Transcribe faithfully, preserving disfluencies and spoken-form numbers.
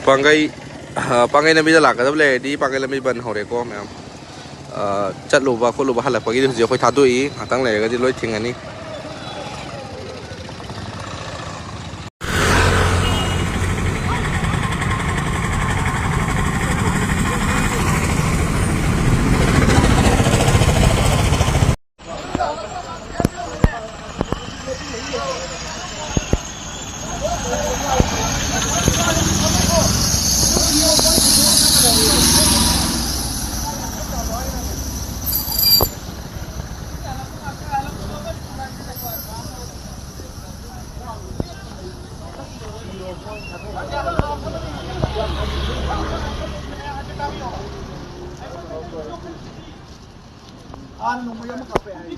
ꯄꯥꯡꯒꯩ, ꯑ, ꯄꯥꯡꯒꯩ ꯂꯝꯕꯤꯗ ꯂꯥꯛꯀꯗꯕ ꯂꯩꯔꯗꯤ ꯄꯥꯡꯒꯩ ꯂꯝꯕꯤ ꯕꯟ ꯍꯧꯔꯦꯀꯣ ꯃꯌꯥꯝ꯫ ꯑ, ꯆꯠꯂꯨꯕ ꯈꯣꯠꯂꯨꯕ ꯍꯜꯂꯛꯄꯒꯤꯗꯤ ꯍꯧꯖꯤꯛ ꯑꯩꯈꯣꯏ ꯊꯥꯗꯣꯛꯏ, ꯉꯥꯛꯇꯪ ꯂꯩꯔꯒꯗꯤ ꯂꯣꯏ ꯊꯤꯡꯉꯅꯤ꯫ ꯍꯥꯟꯅ ꯅꯣꯡꯃꯩ ꯑꯃ ꯀꯥꯞꯄꯦ ꯍꯥꯏ꯫